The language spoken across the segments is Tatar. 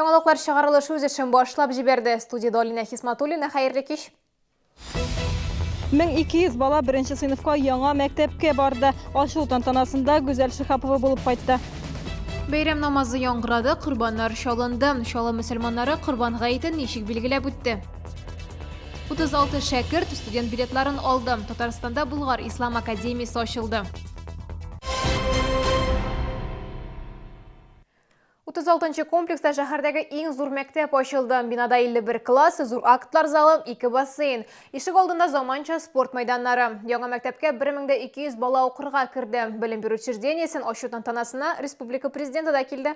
Яңалыклар чыгарылышы үз эшен башлап җибәрде. Студиядә Алинә Хисматуллина, хәерле кич. 1200 бала беренче сыйныфка яңа мәктәпкә барды. Ачылу тантанасында Гүзәл Шиһапова булып кайтты. Бәйрәм намазы яңгырады, корбаннар чалынды. Чаллы мөселманнары Корбан гаетен ничек билгеләп үтте? 36 шәкерт студент билетларын алды. Татарстанда Болгар ислам академиясе ачылды. 36 нчы комплекста шәһәрдәге иң зур мәктәп ачылды. Бинада 51 класс, зур актлар залы, ике бассейн. Ишек алдында заманча спорт мәйданнары. Яңа мәктәпкә 1200 бала укырга керде. Белем бирү учреждениесен ачу тантанасына республика президенты да килде.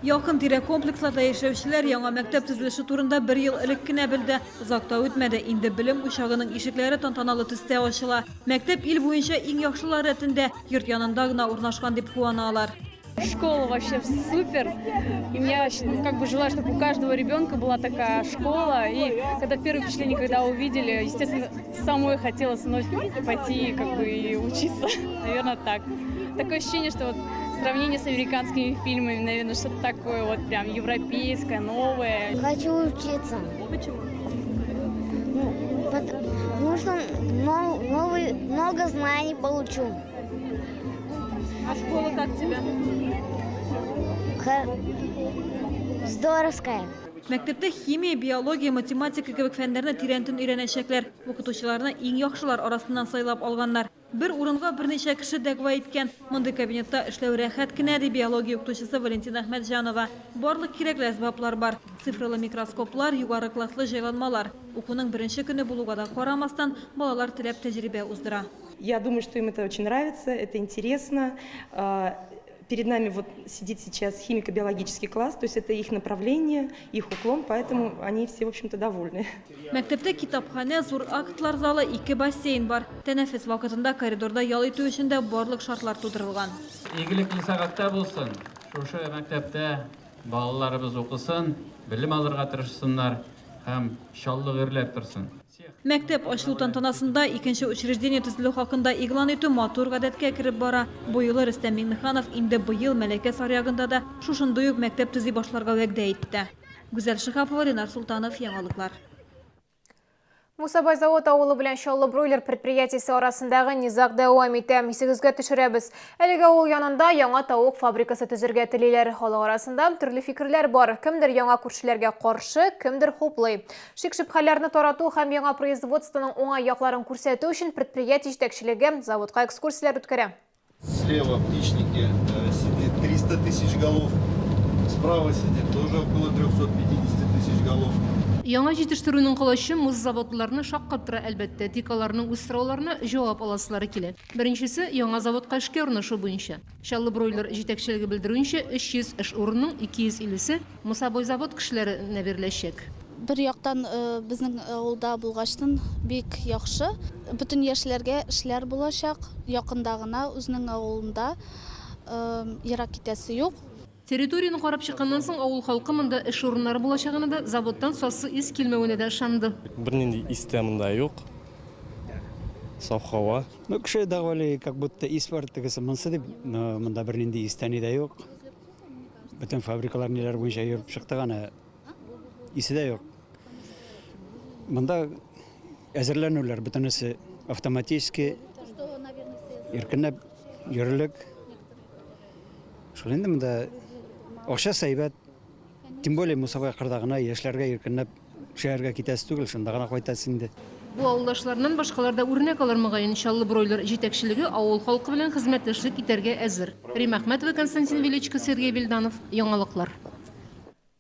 Якын-тирә комплексларда яшәүчеләр яңа мәктәп төзелеше турында бер ел элек кенә белде. Озак та үтмәде, инде белем учагының ишекләре тантаналы төстә ачыла. Мәктәп ил буенча иң яхшылар рәтендә, йорт янында гына урнашкан дип куана алар. Школа вообще супер. И я ну, как бы желаю, чтобы у каждого ребенка была такая школа. И когда первое впечатление, когда увидели, естественно, самой хотелось вновь пойти как бы и учиться. Наверное, так. Такое ощущение, что вот сравнение с американскими фильмами, наверное, что-то такое вот прям европейское, новое. Хочу учиться. Почему? Ну, потому что новый, много знаний получу. А школа как тебе? Здоровская. Мәктәптә химия, биология, математика кебек фәннәрне тирәнтен өйрәнәчәкләр. Укытучыларны иң яхшылар арасыннан сайлап алганнар. Бер урынга берничә кеше дәгъва иткән. Мондый кабинетта эшләү рәхәт кенә, ди биология укытучысы Валентина Әхмәтҗанова. Барлык кирәкле әсбаплар бар. Цифралы микроскоплар, югары класслы җайланмалар. Укуның беренче көне булуга да карамастан, балалар теләп тәҗрибә уздыра. Я думаю, что им это очень нравится, это интересно. Перед нами вот сидит сейчас химико-биологический класс, то есть это их направление, их уклон, поэтому они все, в общем-то, довольны. Мәктәптә китапханә, зур актлар залы, ике бассейн бар. Тәнәфес вакытында коридорда ял итү өчен дә барлык шартлар тудырылган. Игелекле сәгатьтә булсын, шушы мәктәптә балаларыбыз укысын, белем алырга тырышсыннар һәм Чаллы гөрләп торсын. Мәктәп ачылу тантанасында икенче учреждение төзелү хакында игълан итү матур гадәткә кереп бара. Бу юлы Рөстәм Миңнеханов инде быел Мәләкәс аръягында да шушындый ук мәктәп төзи башларга вәгъдә итте. Гүзәл Шиһапова, Ленар Солтанов, Яңалыклар. Мусабай Завод авылы белән Чаллы бройлер предприятиесе арасындагы низаг дәвам итә. Исегезгә төшерәбез. Әлеге авыл янында яңа тавык фабрикасы төзергә телиләр. Халык арасында төрле фикерләр бар. Кемдер яңа күршеләргә каршы, кемдер хуплый. Шик-шөбһәләрне тарату һәм яңа производствоның уңай якларын күрсәтү өчен предприятие җитәкчелеге заводка экскурсияләр үткәрә. Слева в птичнике сидит 300 тысяч голов, справа сидит тоже около 350 тысяч голов. Яңа җитештерүнең колачы муз заводларны шаккаттыра, әлбәттә, тик аларның үз сорауларына җавап аласылары килә. Беренчесе, яңа заводка эшкә урнашу буенча. Чаллы Бройлер җитәкчелеге белдерүенчә, 300 эш урынының 250 се Мусабойзавод кешеләре нә биреләчәк. Бер яктан безнең авылда булгачтын бик яхшы. Бөтен яшьләргә эшләр булачак. Якында гына, үзенең авылында, ерак китәсе юк. Территорияне карап чыкканнан соң, авыл халкы монда эш урыннары булачагына да, заводтан сасы ис килмәвенә дә ышанды. Бернинди ис тә монда юк. Саф һава. Ну, кеше дәгъвалый, как будто ис бар, тегесе монсы дип, но монда бернинди ис тә ни дә юк. Бөтен фабрикалар ниләр буенча йөреп чыктык аны. Исе дә юк. Монда әзерләнүләр бөтенесе автоматически иркенләп йөрерлек. Шул инде монда акчасы әйбәт. Тем более Мусабай кырда гына яшьләргә иркенләп Шәһәргә китәсе түгел, шунда гына кайтасы инде. Бу авылдашларыннан башкалар да үрнәк алыр, мөгаен. Чаллы Бройлер җитәкчелеге авыл халкы белән хезмәттәшлек итәргә әзер. Римма Әхмәтова, Константин Величко, Сергей Вильданов. Яңалыклар.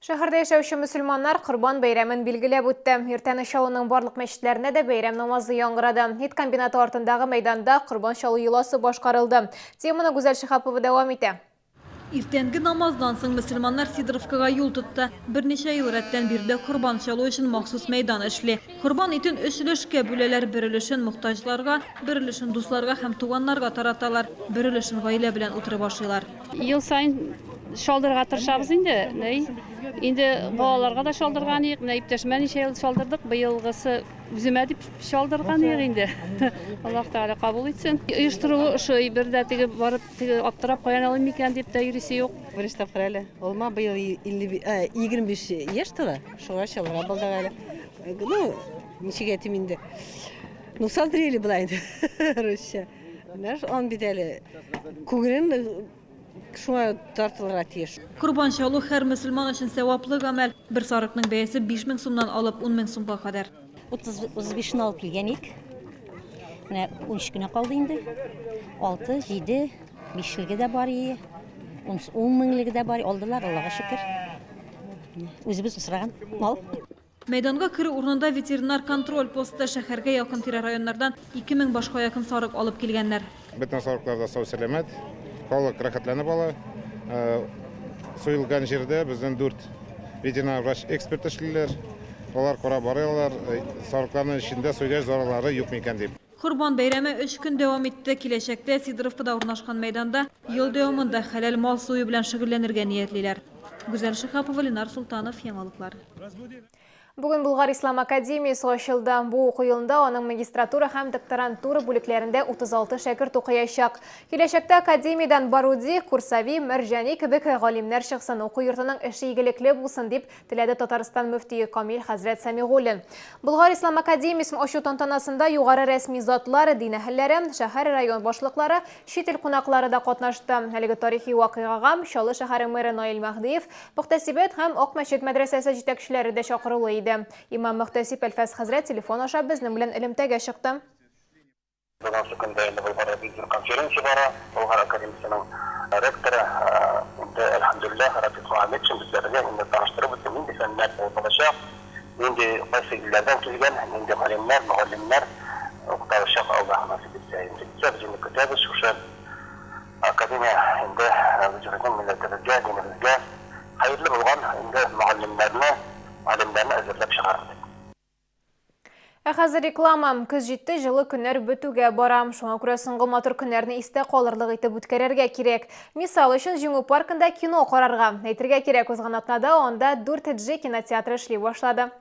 Шәһәрдә яшәүче мөселманнар Корбан бәйрәмен билгеләп үтте. Иртән Чаллының барлык мәчетләрендә дә бәйрәм намазы яңгырады. Ит комбинаты артындагы мәйданда корбан чалу йоласы башкарылды. Теманы Гүзәл Шиһапова дәвам итә. Иртәнге намаздан соң мөселманнар Сидоровкага юл тотты. Берничә ел рәттән биредә корбан чалу өчен махсус мәйдан эшли. Корбан итен өч өлешкә бүләләр, бер өлешен мохтаҗларга, бер өлешен дусларга һәм туганнарга тараталар, бер өлешен гаилә белән утырып ашыйлар. Ел саен чалдырырга тырышабыз инде. Инде балаларга да чалдырган идек, менә иптәшемә ничә ел чалдырдык, быелгысы. Үземә дип чалдырган идек инде. Аллаһ Тәгалә кабул итсен. Оештыруы ошый, бер дә теге барып теге аптырап каян алыйм микән дип тә йөрисе юк. Беренче тапкыр әле. Улыма быел 25 яшь тула, шуңа чалырга булдык әле. Ну, ничек әйтим инде. Ну, созрели була инде, русча. Менә ан бит әле күңелен Шуңа тартылырга тиеш. Корбан чалу һәр мөселман өчен сәваплы гамәл. Бер сарыкның бәясе 5000 сумнан алып 10 мең сумга кадәр. 35-не алып килгән идек. Менә 13 кенә калды инде. 6, 7, 5-леге дә бар ие. 10 меңлеге дә бар. Алдылар, Аллага шөкер. Үзебез усраган мал. Мәйданга керү урынында ветеринар контроль посты, шәһәргә якын-тирә районнардан 2000 башка якын сарык алып килгәннәр. Бөтен сарыклар да сау-сәламәт, халык рәхәтләнеп ала. Суелган җирдә безнең дүрт ветеринар врач-эксперт эшлиләр. Алар карап баралар, сарыкларның эчендә суйгач зарарлары юк микән дип. Корбан бәйрәме өч көн дәвам итте. Киләчәктә Сидоровкада урнашкан мәйданда ел дәвамында хәләл мал сую белән шөгыльләнергә ниятлиләр. Гүзәл Шиһапова, Ленар Солтанов, Яңалыклар. Бүген Болгар ислам академиясе ачылды. Бу уку елында аның магистратура һәм докторантура бүлекләрендә 36 шәкерт укыячак. Киләчәктә академиядән Баруди, Курсави, Мәрҗани кебек галимнәр чыксын, уку йортының эше игелекле булсын, дип теләде Татарстан мөфтие Камил хәзрәт Сәмигуллин. Болгар ислам академиясен ачу тантанасында югары рәсми затлар, дин әһелләре, шәһәр-район башлыклары, чит ил кунаклары да катнашты. Әлеге тарихи вакыйгага Чаллы шәһәре мэры Наил Мәһдиев, мөхтәсибәт һәм Ак мәчет мәдрәсәсе җитәкчеләре дә чакырулы иде. Имам-мөхтәсиб Әлфәс хәзрәт телефон аша безнең белән элемтәгә чыкты. Бүгенге көндә инде Болгарда бик зур конференция бара. Болгар академиясенең ректоры инде, әлхәмдүлилләһ, Рафис Мөхәммәтшин безләргә инде таныштырып үтте, нинди фәннәр булачак, нинди, кайсы илләрдән килгән, нинди галимнәр, мөгаллимнәр укытачак, Аллаһ насыйп итсә. Инде итсә, без инде көтәбез шушы академия инде үзебезнең милләтебезгә, динебезгә хәерле булган инде мөгаллимнәрне, галимнәрне әзерләп чыгарыр дип. Ә хәзер реклама. Көз җитте, җылы көннәр бетүгә бара. Шуңа күрә соңгы матур көннәрне истә калырлык итеп үткәрергә кирәк. Мисал өчен, Җиңү паркында кино карарга. Әйтергә кирәк, узган атнада анда 4G кинотеатры эшли башлады.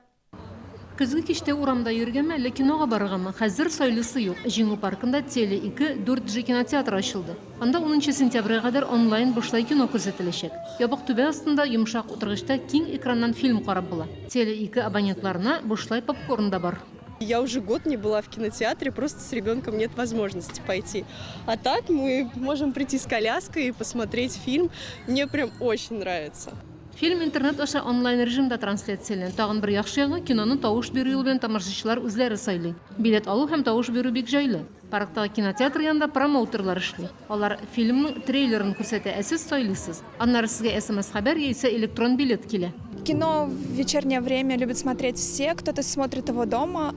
Көзге кичтә урамда йөргәме, әллә кинога барыргамы? Хәзер сайлыйсы юк. Җиңү паркында Теле 2 4G кинотеатры ачылды. Анда унынчы сентябрьгә кадәр онлайн бушлай кино күрсәтеләчәк. Ябык түбә астында, йомшак утыргычта киң экраннан фильм карап була. Теле 2 абонентларына бушлай попкорн да бар. Я уже год не была в кинотеатре, просто с ребенком нет возможности пойти. А так мы можем прийти с коляской и посмотреть фильм. Мне прям очень нравится. Фильм интернет аша онлайн режимда трансляцияләнә. Тагын бер яхшы ягы, киноны тавыш бирү юлы белән тамашачылар үзләре сайлый. Билет алу һәм тавыш бирү бик җайлы. Парктагы кинотеатр янында промоутерлар эшли. Алар фильмның трейлерын күрсәтә, ә сез сайлыйсыз. Аннары сезгә смс-хәбәр яисә электрон билет килә. Кино в вечернее время любят смотреть все, кто-то смотрит его дома,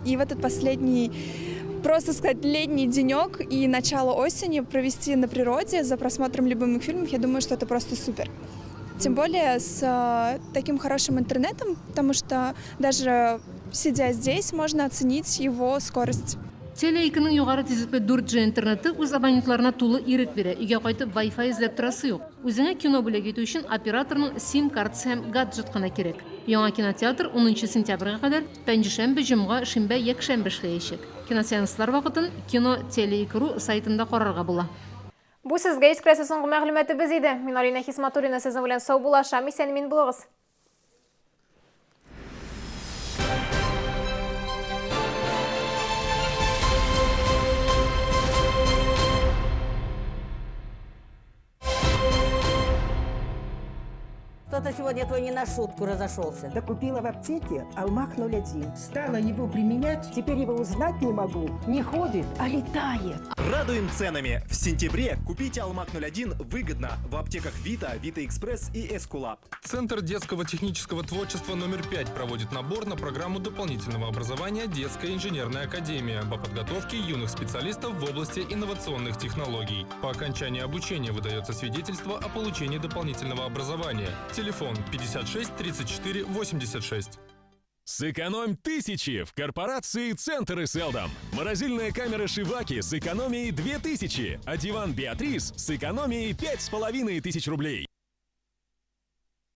и в этот последний, просто сказать, летний денек и начало осени провести на природе за просмотром любимых фильмов, я думаю, что это просто супер. Тем более с таким хорошим интернетом, потому что даже сидя здесь, можно оценить его скорость. Теле 2 ның югары тизлекле 4G интернеты үз абонентларына тулы ирек бирә. Өйгә кайтып Wi-Fi эзләп торасы юк. Үзеңә кино бүләк итү өчен операторның сим-картасы һәм гаджет кына кирәк. Яңа кинотеатр унынчы сентябрьгә кадәр пәнҗешәмбе, җомга, шимбә, якшәмбе эшләячәк. Киносеанслар вакытын Кино Теле 2 ру сайтында карарга була. Бу сезгә җиткерәсе соңгы мәгълүматыбыз иде. Мин Алинә Хисматуллина сезнең белән саубуллашам. Исән-имин булыгыз. Кто-то сегодня твой не на шутку разошелся. Да купила в аптеке Алмах 01. Стала его применять, теперь его узнать не могу. Не ходит, а летает. Радуем ценами. В сентябре купите Алмак 01 выгодно в аптеках Вита, Вита Экспресс и Эскулап. Центр детского технического творчества номер 5 проводит набор на программу дополнительного образования Детская инженерная академия по подготовке юных специалистов в области инновационных технологий. По окончании обучения выдается свидетельство о получении дополнительного образования. Телефон 56 34 86. Сэкономь тысячи в корпорации «Центр и Селдом». Морозильная камера «Шиваки» с экономией 2000, а диван «Беатрис» с экономией 5500 рублей.